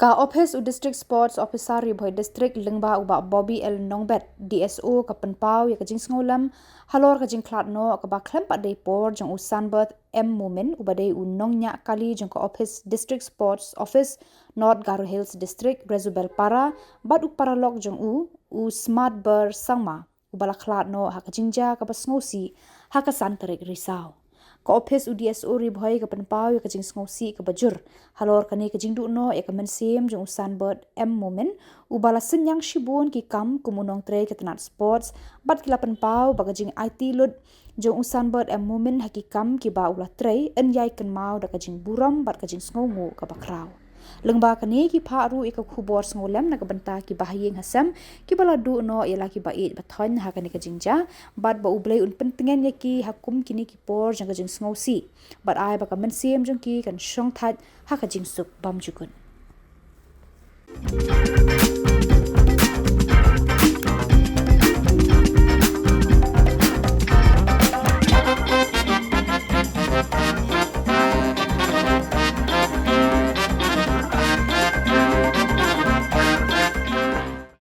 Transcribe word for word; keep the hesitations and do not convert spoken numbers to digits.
Ka Ophis u District Sports Officer Ri Bhoi District lyngba u Bah Bobby L Nongbet, D S O, ka pynpaw ïa ka jingsngewlem halor ka jingkhlad noh kaba khlem pat dei por jong u Sunbirth M Momin, uba dei u nongñiah kali jong ka ophis District Sports Office, North Garo Hills District, Resubel Para, bad u paralok jong u, u Smartbird Sangma, uba la khlad noh ha ka jingjia kaba sngewsih ha ka san tarik Risaw. Ka ophis u D S O Ri Bhoi ka pynpaw ïa ka jingsngewsih kaba jur halor kane ka jingduh noh ïa ka mynsiem jong u Sunbird M Momin, uba la synñiang shibun ki kam kum u nongtrei ka tnat sports, bad ki la pynpaw ba ka jingaiti lut jong u Sunbird M Momin ha ki kam kiba u la trei yn ïai kynmaw da ka jingburom bad ka jingsngewnguh kaba khraw. Lyngba kane ki phah ruh ïa ka khubor sngewlem na ka bynta ki bahaïing hasem kiba la duh noh ïa la ki baieit bathoiñ ha kane ka jingjia, bad ba U Blei un pyntngen ïa ki ha kum kine ki por jong ka jingsngewsih, bad ai ba ka mynsiem jong ki kan shong thait ha ka jingsuk bymjukut.